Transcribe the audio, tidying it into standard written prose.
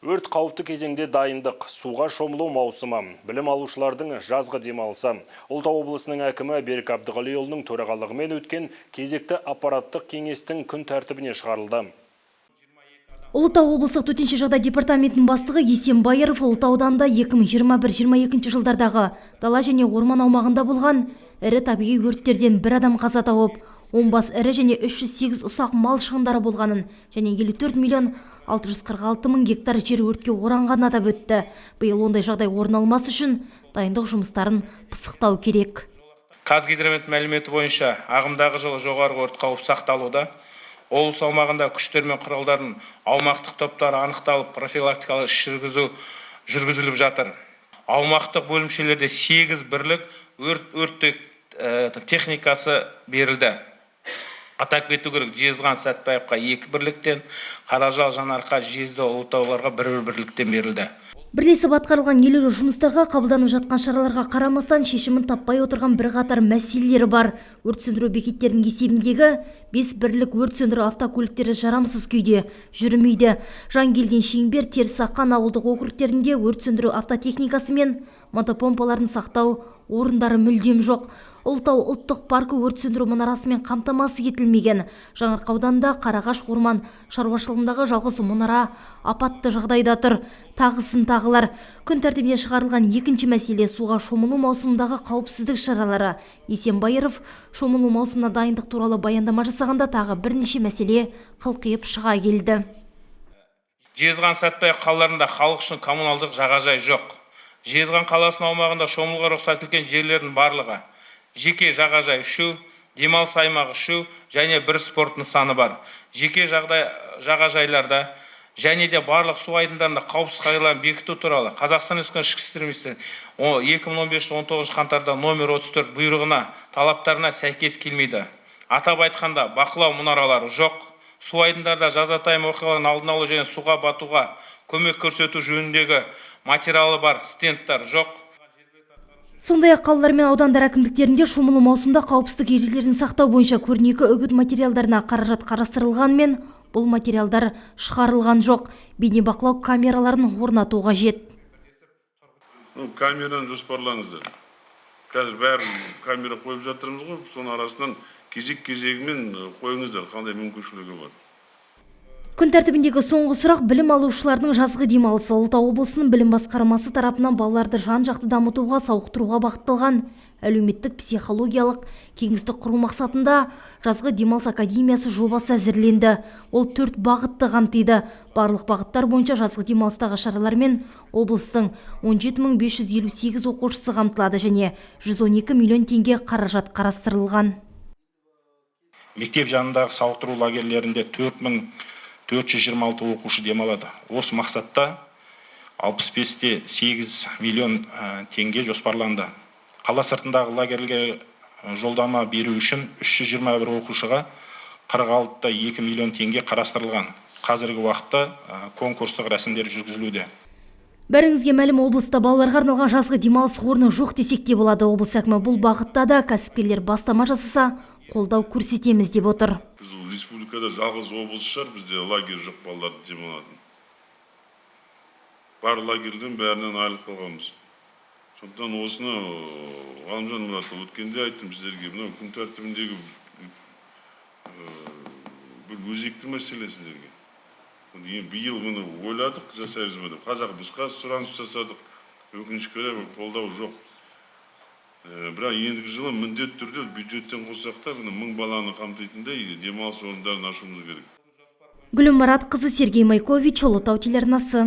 Өрт қауіпті кезеңде дайындық, суға шомылу маусымы, білім алушылардың жазғы демалысы. Ұлытау облысының әкімі Берік Әбдіғалиұлының төрағалығымен өткен кезекті аппараттық кеңестің күн тәртібіне шығарылды. Ұлытау облыстық төтенше жағдай департаментінің бастығы Есен Байыров Ұлытау ауданында 2021-22 жылдардағы дала және орман аумағында болған ірі табиғи өрттерден бір адам қаза тауып, 10 бас ірі және 308 ұсақ мал шығындары болғанын және 54 миллион 646 мың гектар жер өртке оранғанын атап өтті. Биыл ондай жағдай орын алмас үшін дайындық жұмыстарын пысықтау керек. Қазгидромет мәліметі бойынша, ағымдағы жылы жоғарғы өрт қаупі сақталуда. Облыс аумағында күштер мен құралдардың аумақтық топтары анықталып, профилактикалық іс жүргізу жүргізіліп жатыр. Аумақтық бөлімшелерде сегіз бірлік өрт техникасы берілді. Атап кету керек, Жезқазған, Сәтбаевқа екі бірліктен, Қаражал, Жаңаарқа, Жезді, Ұлытауларға бір бір бірліктен берілді. Бірлесіп атқарылған елеулі жұмыстарға, қабылданып жатқан шараларға қарамастан, шешімін таппай отырған бірқатар мәселелері бар. Өрт сөндіру бекеттерінің есебіндегі бес бірлік өрт сөндіру автокөліктері жарамсыз күйде, жүрмейді. Жангелдин, Шеңбер, Терісаққан ауылдық округтерінде өрт сөндіру автотехникасы мен мотопомпаларын сақтау орындары мүлдем жоқ. Ұлытау ұлттық паркі өрт сөндіру мұнарасымен қамтамасыз етілмеген. Жаңаарқа ауданында Қарағаш орман шаруашылығындағы жалғыз мұнара апатты жағдайда тұр. Тағысын тағылар. Күн тәртібіне шығарылған екінші мәселе – суға шомылу маусымындағы қауіпсіздік шаралары. Есен Байыров шомылу маусымына дайындық туралы баяндама жасағанда, тағы бірнеше мәселе қылқиып шыға келді. Жезқазған, Сәтбаев қалаларында халық үшін коммуналдық жағажай жоқ. Жезқазған қаласының аумағында шомылуға рұқсат етілген жерлердің барлығы жеке жағажай үшеу, демалыс аймағы үшеу және бір спорт нысаны бар. Жеке жағдай жағажайларда және де барлық су айдындарында қауіпсіз қағидаларын бекіту туралы Қазақстан Республикасының ішкі істер министрі 2015 19 қаңтарда номер 34 бұйрығына талаптарына сәйкес келмейді. Атап айтқанда, бақылау мұнаралары жоқ, су айдындарда жазатайым оқиғалардың алдын алу және суға батуға көмек көрсету жөніндегі материалы бар стендтар жоқ. Сондай-ақ қалалар мен аудандар әкімдіктерінде шомылу маусымында қауіпсіздік ережелерін сақтау бойынша көрнекі үгіт материалдарына қаражат қарастырылғанмен, бұл материалдар шығарылған жоқ. Бейнебақылау камераларын орнату қажет. Ну, камераны жоспарлаңыздар. Қазір бәрін камера қойып жатырмыз ғой, соның арасынан кезек кезегімен қойыңыздар, қандай мүмкіншілігі бар. Күн тәртібіндегі соңғы сұрақ – білім алушылардың жазғы демалысы. Ұлытау облысының білім басқармасы тарапынан балаларды жан-жақты дамытуға, сауықтыруға бағытталған әлеуметтік психологиялық кеңістік құру мақсатында «Жазғы демалыс академиясы» жобасы әзірленді. Ол төрт бағытты қамтиды. Барлық бағыттар бойынша жазғы демалыстағы шаралармен облыстың 17 558 оқушысы қамтылады және 112 миллион теңге қаражат қарастырылған. Мектеп жанындағы сауықтыру лагерьлерінде 4426 оқушы демалады. Осы мақсатта 65,8 миллион теңге жоспарланды. Қала сыртындағы лагерьге жолдама беру үшін 321 оқушыға 46,2 миллион теңге қарастырылған. Қазіргі уақытта конкурстық рәсімдер жүргізілуде. Бәріңізге мәлім, облыста балаларға арналған жазғы демалыс орны жоқ десек те болады. Облыс әкімі бұл бағытта да кәсіпкерлер бастама жасаса, қолдау көрсетеміз деп отыр. Біз республикада жалғыз облыс шығар, бізде лагерь жоқ балалар демалатын. Бар лагерьден бәрінен айырылып қалғанбыз. Сондықтан осыны, Ғалымжан Мұратұлы, өткенде айттым сіздерге, мынау күн тәртібіндегі бір өзекті мәселе сіздерге. Енді биыл мұны ойладық, жасаймыз ба деп. Қазақмысқа сұраныс жасадық, өкінішке орай, қолдау жоқ. Бірақ ендігі жылы міндетті түрде бюджеттен қоссақ та, міне, 1000 баланы қамтитындай демалыс орындарын ашуымыз керек. Гүлім Маратқызы, Сергей Майкович, Ұлытау телеарнасы.